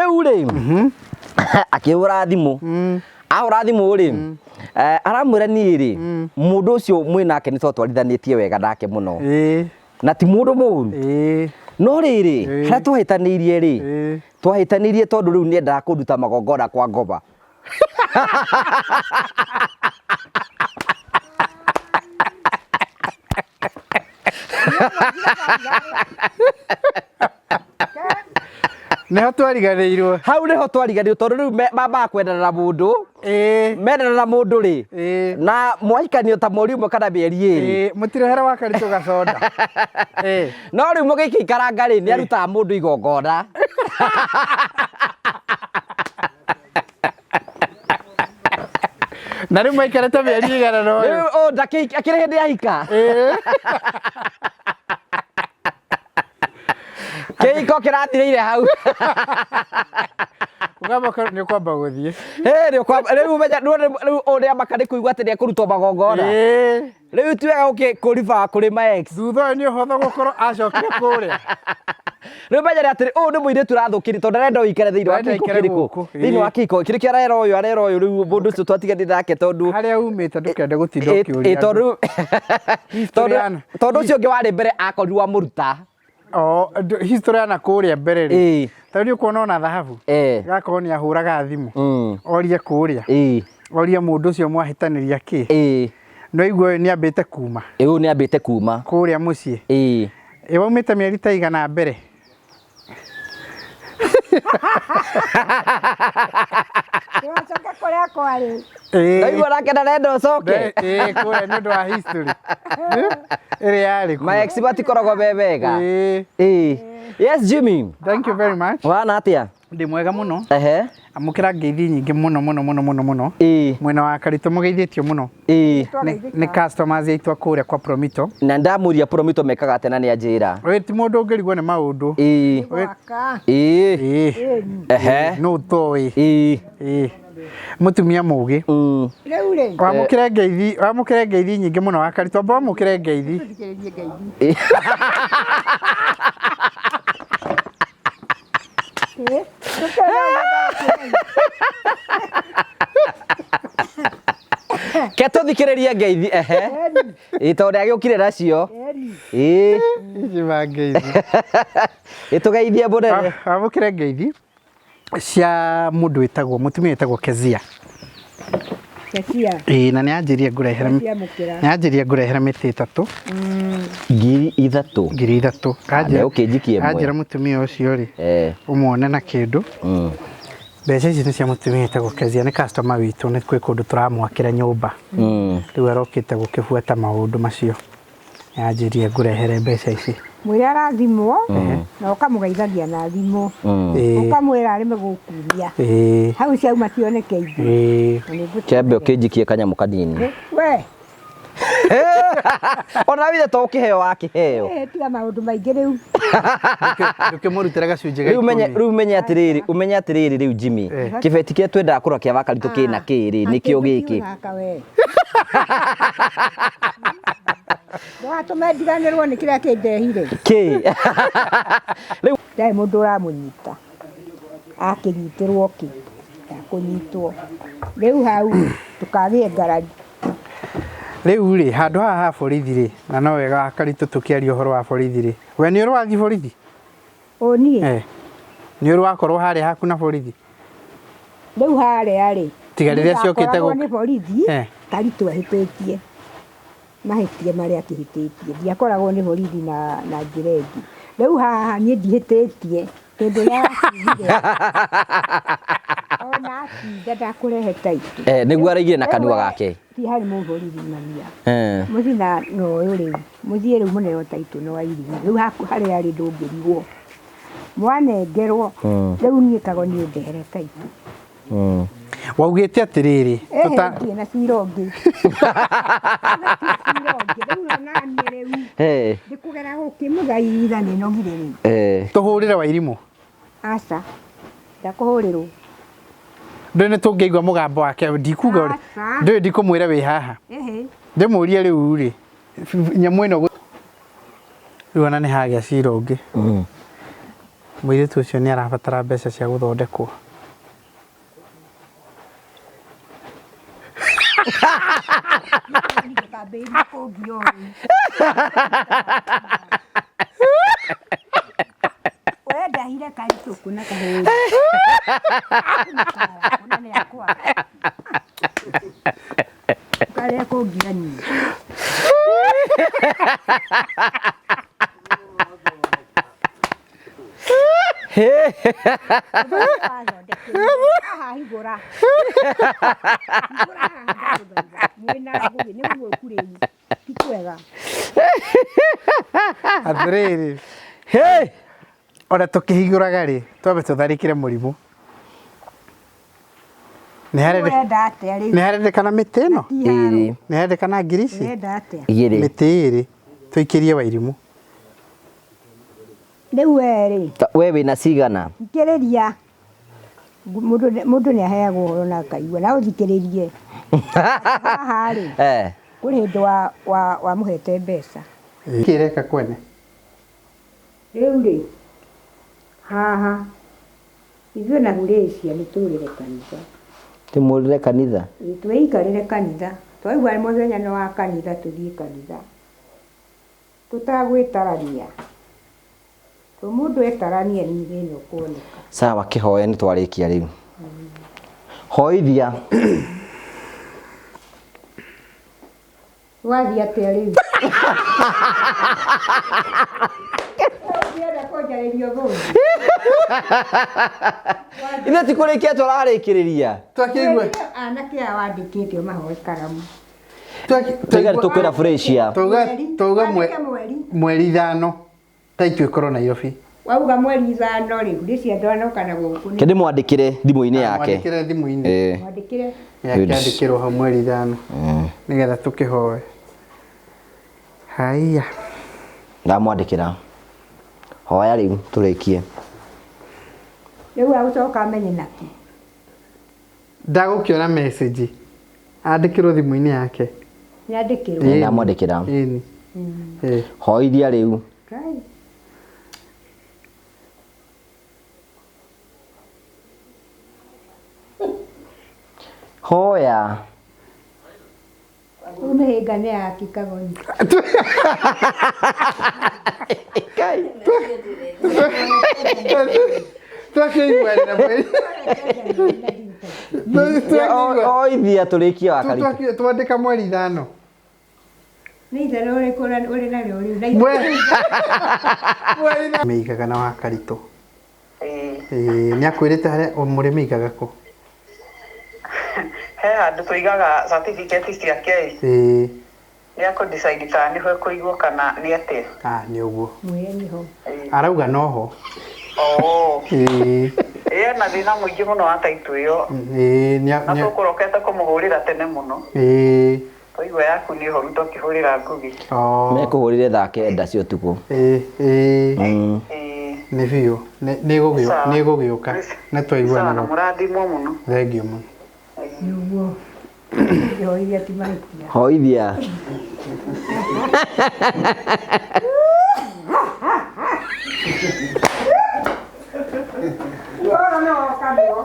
Rĩu rĩ, akĩhũra thimũ, ahũra thimũ rĩ, aramwĩra niĩ rĩ, mũndũ ũcio mwĩ nake nĩ twatwarithanĩtie wega nake mũno, na ti mũndũ mũru, no rĩrĩ, harĩa twahĩtanĩirie rĩ, twahĩtanĩirie tondũ rĩu nĩendaga kũnduta magongona kwa ngoma. Nĩho twariganĩirwo. Hau nĩho twariganĩirwo, tondũ rĩu mambaga kwendana na mũndũ, mendana na mũndũ rĩ, na mwahikanio ta mweri ũmwe kana mĩeri 2. Mũtirehere wa karitũ gacoda. No rĩu mũgĩkĩikaranga rĩ, nĩ arutaga mũndũ igongona. Na rĩu maikarĩte mĩeri igana na ũyũ. Rĩu ũyũ akĩrĩ hĩndĩ ahika. Kĩhiko kĩrathirĩire hau. Ũgamba nĩ ũkwamba gũthiĩ. Rĩu menya rĩu ũyũ nĩamaka nĩ kũigua atĩ nĩekũrutwo magongona. Rĩu ti wega kũriba kũrĩ ma ex. Thutha ũyũ nĩ ũhũthũ gũkorwo acokire kũrĩa. Rĩu menyere atĩrĩ, ũyũ nĩ mũirĩtu ũrathũkĩria tondũ arenda ũikare thĩinĩ wa Arenda kĩhiko aikare kĩrĩkũ? gũkũ, Thĩinĩ wa kĩhiko kĩrĩ kĩo arera ũyũ, arera ũyũ, rĩu mũndũ ũcio twatiganire nake tondũ Harĩa umĩte ndũkende gũtinda ũkĩũria andũ. History Tondũ ũcio ũngĩ warĩ mbere akorirwo amũruta. O, history ya na kũrĩa mbere rĩ. Tondũ nĩ ũkuona ona thahabu. Gakorwo nĩ ahũraga thimũ. Orie kũrĩa. Orie mũndũ ũcio mwahĩtanĩria kĩ. No igua ũyũ nĩ ambĩte kuma. Ũyũ nĩ ambĩte kuma. Kũrĩa mũciĩ. Ĩ waumĩte mĩeri ta igana mbere. Ndĩracoka kũrĩa kwarĩ. Ndaigua nake ndarenda ũcoke. Ĩĩ kũrĩa nĩ ũndũ wa history. Ĩrĩa yarĩ kuo. Ma ex matikoragwo me mega. Ĩĩ. Yes Jimmy. Thank you very much. Wana atĩa? Ndĩ mwega mũno. Ehe. Amũkĩra ngeithi nyingĩ mũno mũno mũno mũno mũno. Mwena wa Karitũ mũgeithĩtio mũno. Nĩ customers aitũ a kũrĩa kwa Promito. Na ndamũria Promito mekaga atĩa na nĩ anjĩra. Ũyũ ti mũndũ ũngĩrigwo nĩ maũndũ. Ehe. Nũ ũtoĩ. Mũtumia mũgĩ. Rĩu rĩ. Wamũkĩre ngeithi, wamũkĩre ngeithi nyingĩ mũno wa Karitũ. Amba wamũkĩre ngeithi. Thikĩrĩrie ngeithi. Ke tũthikĩrĩrie ngeithi, ehe. Ĩ tondũ nĩagĩũkire nacio. Ĩ. Ici ma ngeithi. Ĩ tũgeithie mũnene. Amũkĩre ngeithi cia mũndũ wĩtagwo mũtumia wĩtagwo Kezia. Kezia. Ĩĩ na nĩanjĩrire ngũrehere nĩanjĩrire ngũrehere mĩtĩ 3. 3000. 3000. Anjĩra ũkĩnjikie ĩmwe. Anjĩra mũtumia ũcio rĩ, ũmuone na kĩndũ. Mbeca ici nĩ cia mũtumia wĩtagwo Kezia, nĩ customer witũ, nĩ kwĩ kũndũ tũramwakĩra nyũmba. Rĩu arokĩte gũkĩbuata maũndũ macio. Nĩanjĩrire ngũrehere mbeca ici. Mwĩre arathimwo na ũkamũgeithagia na thimũ. Ũkamwĩra arĩme gũkumia. Hau ciauma cioneke ingĩ. Na nĩ ngũtũma. Kĩambe ũkĩnjikie kanyamũ kanini. We. Ona withe to ũkĩheo wakĩheo. Tiga maũndũ maingĩ rĩu. Ndũkĩmũrutĩre gacunjĩ ga Rĩu menye ikũmi. rĩu menye atĩrĩrĩ, ũmenye atĩrĩrĩ rĩu Jimmy. Kĩbeti kĩrĩa twendaga kũrora kĩa Wakaritũ kĩna kĩ rĩ, nĩkĩo gĩkĩ. Gaka we. Ndũgatũme ndiganĩrwo nĩ kĩrĩa kĩndehire. Kĩ? Rĩu Ndarĩ mũndũ ũramũnyita. Akĩnyitĩrwo kĩ? Ndakũnyitwo. Rĩu hau ndũkagĩe ngarari. Rĩu rĩ, handũ haha ha borithi rĩ, na no wega Wakaritũ tũkĩaria ũhoro wa borithi rĩ, we nĩ ũrĩ wathiĩ borithi? Ũ niĩ? Eh. Nĩ ũrĩ wakorwo harĩa haku na borithi? Rĩu harĩa rĩ, Tiga rĩrĩa ciokĩte gũkũ. Nĩ borithi, Eh. Karitũ ahĩtĩtie. Mahĩtia marĩa akĩhĩtĩtie. Ndiakoragwo nĩ borithi na njĩra ĩngĩ. Rĩu haha niĩ ndihĩtĩtie, tondũ ũrĩa arakiugire, ona atinda ndakũrehe taitũ. Eh, nĩguo araigire na kanua gake. Ti harĩ mũborithi mamia. Mũthiĩ na ũyũ rĩu, mũthiĩ rĩu mũneo taitũ nĩ wa irigũ. Rĩu harĩa arĩ ndũngĩrigwo. Mwanengerwo, rĩu niĩ kago niĩ ndehere taitũ. Waugĩte atĩrĩrĩ, Ehe, ndirĩ na cira ũngĩ. Cira ũngĩ. Rĩu ona niĩ rĩu ndĩkũgera gũkĩmũthaitha nĩ nogire rĩu. Tũhũrĩre Wairimũ. Aca, ndakũhũrĩrwo. Ndũĩ nĩ tũngĩigua mũgambo wake, ndikuga ũrĩa, Aca. ndũĩ ndikũmwĩra wĩ haha. Ehe. Ndĩmũrie rĩu rĩ, nyamũ ĩno rĩu ona nĩ hagĩa cira ũngĩ. Mũirĩtu ũcio nĩ arabatara mbeca cia gũthondekwo. Ndũkambĩrĩrie kũngia ũũ. We ndahire karitũ kuna kahũri. Kuna nĩ yakwa. Karĩa kũngia niĩ. Haha hingũra. Hingũra haha ndagũthaitha. Mwĩna ngũgĩ nĩ gũgũku rĩu. Ti kwega. Atĩrĩrĩ, Hey! ona tũkĩhingũraga rĩ, twambe tũtharĩkĩre mũrimũ. Nĩ Ũrenda atĩa rĩu? nĩ harendekana mĩtĩ ĩno? Ti haro. Ĩrĩ. Nĩ harendekana ngiri ici? Ũrenda atĩa? Igĩrĩ. Mĩtĩ ĩrĩ tũikĩrie Wairimũ. Rĩu we rĩ, We wĩna cigana? thikĩrĩria. Mũndũ nĩ aheagwo ũhoro na akaigua na ũthikĩrĩrie. Haha rĩ, Eh. kũrĩ hĩndĩ wamũhete mbeca. Kĩreka kwene? Rĩu rĩ, haha ithuĩ na Hurĩcia nĩ tũrĩre kanitha. Tũmũrĩre kanitha. Ĩ, twĩikarĩre kanitha. Twaigua mũthenya nĩ wa kanitha tũthiĩ kanitha. Tũtagwĩtarania. To mũndũ etarania nĩ thĩna ũkuoneka. Sawa kĩhoe nĩ twarĩkia rĩu. Hoithia. Wathiĩ atĩa rĩu? Ũngĩenda kũnjarĩria ũmũthĩ? Ithuĩ ti kũrĩkia tũrarĩkĩrĩria. Twakĩigua. Anake aya wandĩkĩte ũmahoe karamu. Tũiga nĩ tũkwĩra Felicia. Twauga Wandĩke mweri. mweri ithano taitũ ĩkorwo Nairobi. Wauga mweri ithano rĩ, Felicia ndanoka na gũkũ nĩ Kĩndĩ mwandĩkĩre thimũ-inĩ yake. Mwandĩkĩre thimũ-inĩ. Eh. mwandĩkĩre. Yakĩandĩkĩrwo hau mweri ithano. Nĩgetha tũkĩhoe. Haiya. Ndamwandĩkĩra. Hoya rĩu tũrĩkie. Rĩu agũcoka amenye naki. Ndagũkĩona message. Andĩkĩrwo thimũ-inĩ yake. Nĩandĩkĩrwo. Ĩĩ. Ndamwandĩkĩra. Ĩni. Ĩĩ. Hoithia rĩu. Ngai. Hoya. Rĩu mĩhĩnga nĩ yaki kagoni. Ngai. Twakĩiguanĩra mweri. Oithia tũrĩkie wa karitũ. Twandĩka mweri ithano. Nĩ itherũ ũrĩkũ ũrĩ narĩo rĩu? Na Mweri ithano. Mĩigaga na wa karitũ. Ĩĩ, nĩ akwĩrĩte harĩa mũrĩmĩigaga kũ? He handũ tũigaga certificate ciake. Ĩĩ. Nĩ akũ decide kana nĩho ĩkũigwo kana nĩ atĩa. Ah, nĩ ũguo. Mwĩre nĩho. Arauga noho. Oo. Ĩĩ. Ĩĩ ena thĩna mũingĩ mũno wa taitũ ĩyo. Ĩĩ, Na tũkũrokete kũmũhũrĩra tene mũno. Ĩĩ. Twaigua yaku nĩ horu tũkĩhũrĩra Ngugi. Oo. Mekũhũrire thaa kenda cia ũtukũ. Ĩĩ, ĩĩ. Ĩĩ. Nĩ biũ. Nĩ ĩgũgĩũka. Nĩ twaiguana. Sawa, na mũrathimwo mũno. Thengiũ mũno. Nĩguo. Hoithia ti mahĩtia. Hoithia. Ũhoro nĩ woka nĩo.